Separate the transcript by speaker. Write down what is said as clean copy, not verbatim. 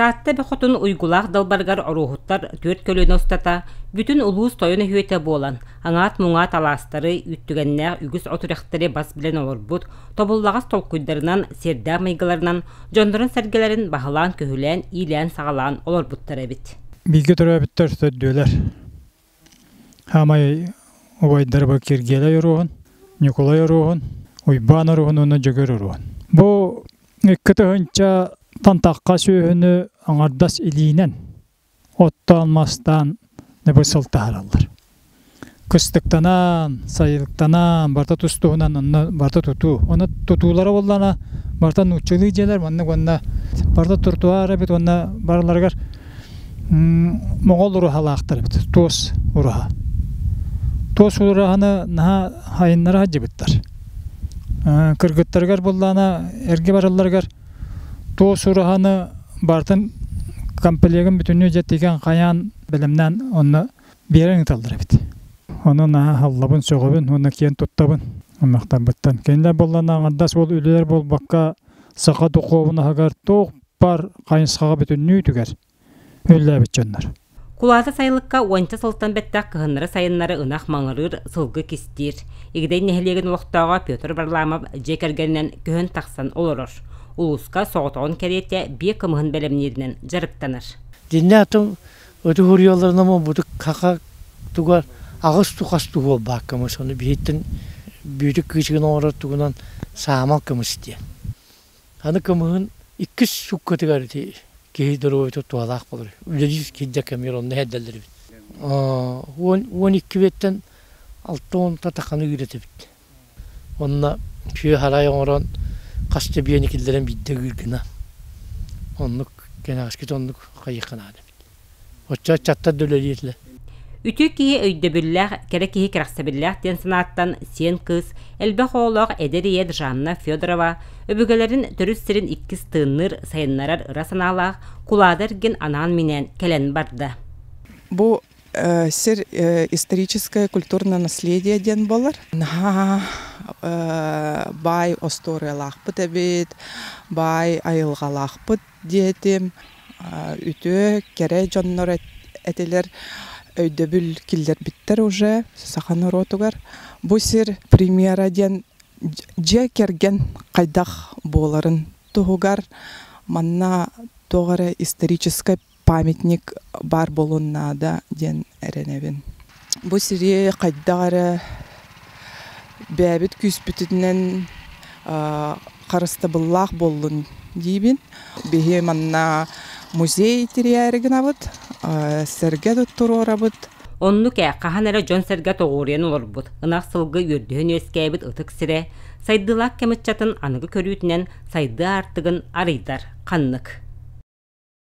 Speaker 1: Таатта эбэ хотун уйгулаах далбарыгар оруоһуттар түөрт көлүөнэ устата бүтүн улуус тойон өһүөтэ буолан, аҥаат-муҥаат алаастары, үүттүгэннээх үгүс от үрэхтэри бас билэн олорбут, тобуллаҕас толкуйдарынан, сиэрдээх майгыларынан дьоннорун-сэргэлэрин баһылаан-көһүлээн, иилээн-саҕалаан олорбуттар эбит.
Speaker 2: Бииргэ төрөөбүттэр төрдүөлэр. Хаамай убайдара бу Киргиэлэй Оруоһун, Ньукулай Оруоһун, Уйбаан Оруоһун уонна Дьөгүөр Оруоһун. Бу 2 тыһыынча тахха сүөһүнү аҥардас илиинэн оттоон-мастаан бу сыл таһаараллар. Кыстыктанан, сайылыктанан, барыта тус-туһунан онно барыта тутуу. Онно тутуулара буоллаҕына барыта нууччалыы дьиэлэр маннык уонна барыта тротуар эбит уонна барыларыгар моҕол ураһалаахтар эбит, туос ураһа. Туос ураһаны наһаа айыннара сылдьыбыттар. Кыргыттарыгар буоллаҕына эргэ баралларыгар туос ураһаны барытын комплегын бүтүннүү дьэ тигэн хайаан бэлэмнээн онно биэрэн ыыталлар эбит. Ону наһаа аһыллабын, сөҕөбүн уонна киэн туттабын аймахтарбыттан. Кинилэр буоллаҕына аҥардас уол үлэлэр буолбакка саха духуобунаһыгар туох бар хайысхаҕа бүтүннүүтүгэр үлэлээбит дьоннор.
Speaker 1: Кулаата сайылыкка уонча сылтан бэттэх кыһыннары-сайыннары ынах маҥырыыр, сылгы кистиир. Игидэй нэһилиэгин олохтооҕо Петр Варламов дьиэ кэргэнинэн көһөн тахсан олорор. Улууска соҕотоҕун кэриэтэ биэ кымыһын бэлэмнииринэн дьарыктанар.
Speaker 3: Динне атын өтү хуруйалларынан бутук хаха тугар аҕыс тухас туһуол кымыс ону биһиттэн бүүтүк кыычыгын оҥорор тугунан саамал кымыс диэн. Аны кымыһын иккис суккатыгар ити киһи доруобуйата туһалаах болор. Үлэлиир киһи кэмигэр онно иһэрдэллэр эбит. 12 беттен 6 татаханы ыыратыбыт. Онно күө харай оҥорон хас да биэни киллэрэн биирдэ ыыр гына. Оннук кэнэҕэскит оннук хайыахха наада эбит. Оччо ыччаттар да үлэлиир
Speaker 1: Үтүө киһи өйдөбүллээх, кэрэ киһи кэрэхсэбиллээх диэн санааттан сиэн кыыс, элбэх оҕолоох эдэр ийэ Жанна Федорова өбүгэлэрин төрүт сирин иккис тыынныыр, сайыннарар ыра санаалаах Кулаада эргин анаан-минээн кэлэн барда.
Speaker 4: Бу сир историческое культурное наследие диэн буолар. Наһаа баай остуоруйалаахпыт эбит, баай айылҕалаахпыт диэтим. Үтүө, кэрэ дьоннор этилэр өйдөбүл киллэрбиттэр уже саха норуотугар. Бу сир премьера диэн дьиэ кэргэн хайдах буоларын туһугар манна туох эрэ историческай памятник баар буолуон наада диэн эрэнэбин. Бу сири хайдах эрэ бэйэбит күүспүтүнэн харыстабыллаах буоллун диибин. Биһи манна музей тэрийээри гынабыт, сэргэ туруорабыт.
Speaker 1: Оннук ээ, хаһан эрэ дьон-сэргэ тоҕуоруйан олорбут, ынах сылгы үөрдүһэн үөскээбит ытык сирэ, сайдыылаах кэм ыччатын аныгы көрүүтүнэн сайдыы аартыгын арыйдар ханнык.